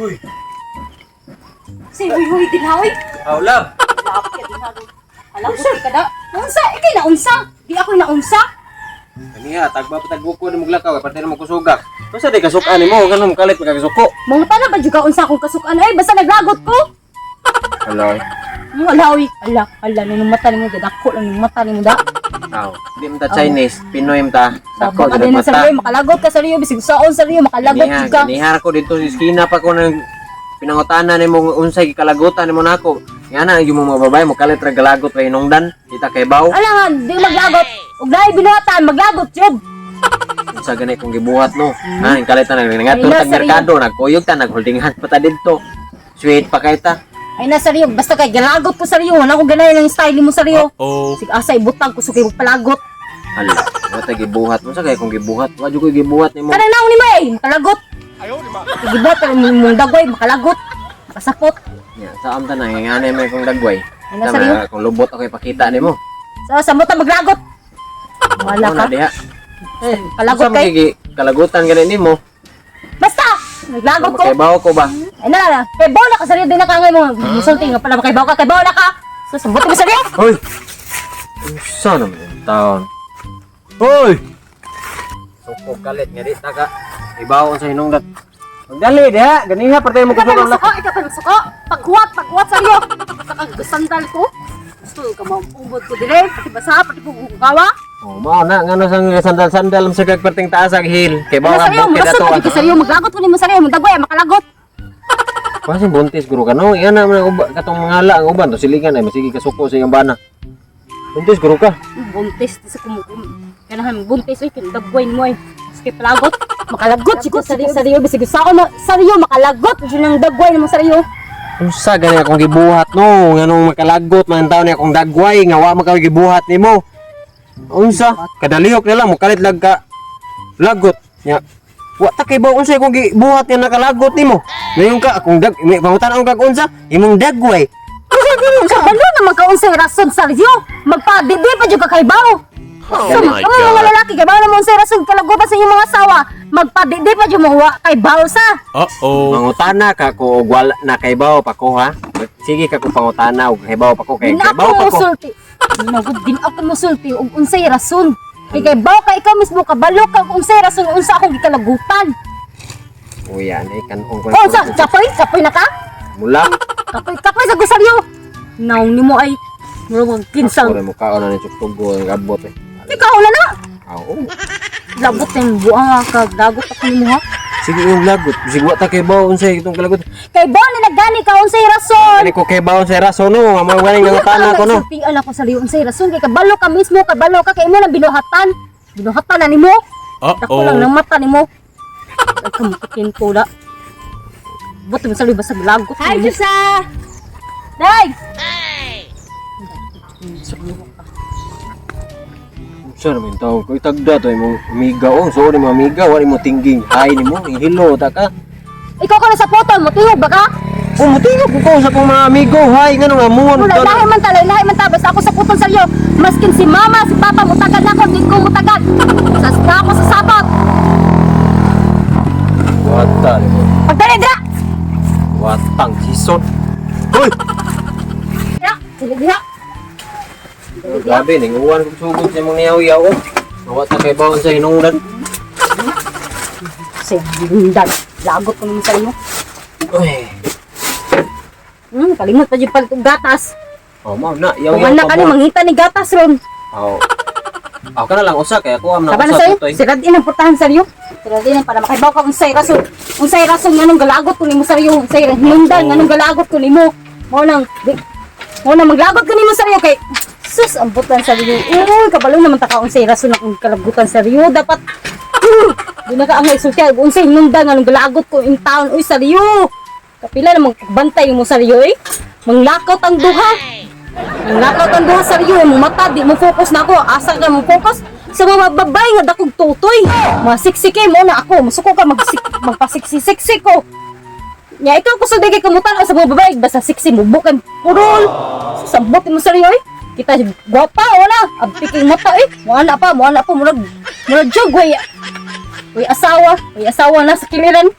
Uy. Si huy huy din ha, oy. Aw, love. Lapit ka din ha. Alam ko ka da. Unsa? Ikay na unsa? Di ako na unsa. Kaniha, tagba pa tagbuko ni muglakaw, parte na magkusugak. Unsa di kasukan nimo, kanang kalit magkasuko. Mga tana ba jud ka unsa akong kasukan ay basta naglagot ko. Hello. Mo ala oy. Ala, ala nung mata nimo gadako lang yung mata nimo da. Aw, di man ta Chinese, Pinoy man ta. Dako Sabak ka jud din ang sa mata. riyo, makalagot ka sa riyo, bisig saon sa riyo, makalagot Ganiha, jud ka. ganiha ko dito sa iskina pa ko nang pinangutana nimo unsay gikalagutan nimo nako. Nga na yung mga babae mo kalit ra galagot ra hinungdan, kita kay baw. Ala nga, di maglagot. Ug lahi binuhatan, maglagot jud. Unsa gani kung gibuhat no? Ha, ang kalit na ngadto Ay, tag nasa merkado, nagkuyog ta, nagholding hand pa ta didto. Sweet pa kay ta. Ay nasa riyo, basta kay galagot ko sa riyo, wala ko ganahan ng style mo sa riyo. Oh. Sig asa ibutang ko sukay palagot. Hala, wa ta gibuhat mo sa kay kung gibuhat, wa jud ko gibuhat nimo. Kanang naong ni May, makalagot. Gibuhat ang mong dagway, makalagot. Makasapot. Ya, sa amta na ngani may kong dagway. Ay, nasa Tama, riyo. kung lubot ako ipakita nimo. Sa sa mo ta maglagot. Wala Ano ka. na diha? Eh, Kalagot unsa man kay. gigi- kalagutan gani nimo. Basta naglagot ko. Kay bawo ko ba? Ay na na. Kay bola ka sa riyo din na ka ngay mo. Musulti nga pala kay ka kay bola ka. So sambot mo sa riyo. Hoy. Unsa naman yung taon? Hoy! Suko kalit nga di ta ka. Ibaw sa hinungdan. Magdali diha, ganiha parte mo Ikaw pa kusog ang magsuko, ikaw pa magsuko. Paghuwat, paghuwat sa riyo. Sa kag sandal ko. Gusto ka maubod ko dire, pati basa, pati bugawa. Oh, mao na ngano sang sandal-sandal sa kag perting taas ang heel. Kay bawo Ano sa ang riyo, bukid masod ato. ka dito sa riyo, maglagot ko nimo sa riyo, mong dagway makalagot. Kasi buntis guro ka no. Iya na man uba katong mga ala ang uban to silingan ay masigi kasuko sa iyang bana. Buntis guro ka. Buntis di sa kumukum. Kanahan buntis oy kindagway mo ay. Sige palagot. Makalagot siguro sa riyo sa riyo bisig sa na sa riyo makalagot jud nang dagway nimo sa riyo. Unsa gani akong gibuhat no? Nganong makalagot man taon ni akong dagway nga wa man ka gibuhat nimo. Unsa? Kadalihok na lang mokalit lag ka lagot nya. Wa ta kay ba unsa akong gibuhat nga nakalagot nimo? Ngayon ka akong dag may pangutan akong kag unsa imong dagway. Unsa gani unsa? Kabalo na magkaunsay rason sa riyo. Magpadidi pa jud ka kay bawo. Oh So, my ang mga God. lalaki kay bawo na mo unsay rason kalagutan sa inyong mga asawa. Magpadidi pa jud mo wa kay bawo sa. Uh-oh. Mangutana ka ko og wala na kay bawo pa ko ha. Sige ka ko pangutana og kay bawo pa ko kay Din kay ako bawo pa ko. musulti. Nagud din ako musulti og unsay rason. Kay kay bawo ka ikaw mismo kabalo ka og unsay rason unsa akong gikalagutan. Uy, ani kanong ko. Oh, unsa kapoy kapoy na ka? Mula. Kapoy, kapoy sa gusaryo. Naong nimo ay murag kinsang. Ore mo kaon na ni tugo ang abot eh. Ikaw wala na. Oo. Labot na yung buang ka, dagot ako nimo ha. Sige yung lagot. Sige wa ta kay bawo unsay itong kalagot. Kay bon na nagani ka unsay rason. Ani ko kay bawo sa rason no, nga mo galing nangutana ko no. Sultian ako sa liyo unsay rason kay kabalo ka mismo, kabalo ka kay imo nang binuhatan. Binuhatan na nimo. Dako lang Uh-oh. ng mata nimo. Ay kamukitin ko da. Buti mo sa liyo basta lagot. Hi, nimo. Jusa! Day! Unsa naman taon ko itagda to imong amiga oh, so ni mo amiga, wala mo tingging hi nimo, hello ta ka. Ikaw ka na sa photo mo, tingog ba ka? Oh, mutingog ko sa kong mga amigo, hi ngano nga muon. Wala, lahi man ta, lahi man ta, basta ako sa putol sa iyo. Maskin si mama, si papa, mutagal na ako, di ko mutagal. Sasta ako sa sapot. Wata nimo. Pagdali, dira! Watang sison. Hoy, Dira, dili dira. grabe ning uwan kog sugod sa imong niyaw-yaw oh. Wata kay bawo sa hinungdan. Kasi, lindan. Lagot ko naman sa iyo. Uy. Kalimot pa dyan palit og gatas. Oh, mao na, yaw Kung yaw anak ka ni, mangita ni gatas ron. Oh. Aw kana lang usa kay ako am na Kaba na usa sa'yo, tutoy. sirad in ang portahan sa iyo. Sirad in para makaibaw ka unsay rason. Unsay rason nga nung galagot ko nimo sa iyo. Unsay hinungdan nga nung galagot ko nimo. Mo nang mo nang maglagot ko nimo sa iyo kay sus ang butan sa iyo. Uy, kabalo naman ta ka unsay rason akong kalagutan sa iyo. Dapat di na ka angay sulti unsay hinungdan nga nung galagot ko in town uy sa iyo. Kapila na magbantay mo sa iyo eh. Manglakaw ang duha. Manglakaw ang duha sa iyo, mong mata di mo focus na ako. Asa ka mo focus sa mga babae nga dakog tutoy. Masiksike mo na ako, musuko ka magsik magpasiksik ko. Nya ikaw kusog di kay kamutan sa mga babae basta siksi mo bukan purol. Sambot mo sa iyo eh. Kita gwapa wala, abtik yung mata eh. Wala pa, wala pa murag murag jog way. Way asawa na sa kiliran.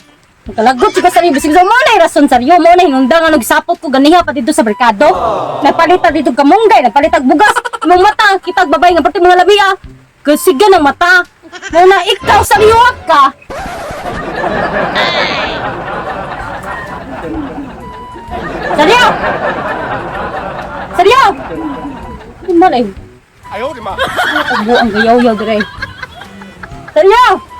Magkalagot siya sa bisig sa mo na rason saryo mo na hinungdan nga nagsapot ko ganiha pa dito sa merkado. Nagpalit ta dito kamunggay, nagpalit tag bugas. Imong mata, kitag babay nga pati mga labi ah. Kasigan ang mata. Mo na ikaw saryo ka. Saryo! Saryo! Hindi man ay. 哎呦我的妈！ Ang buang gayaw-yaw dire. Saryo!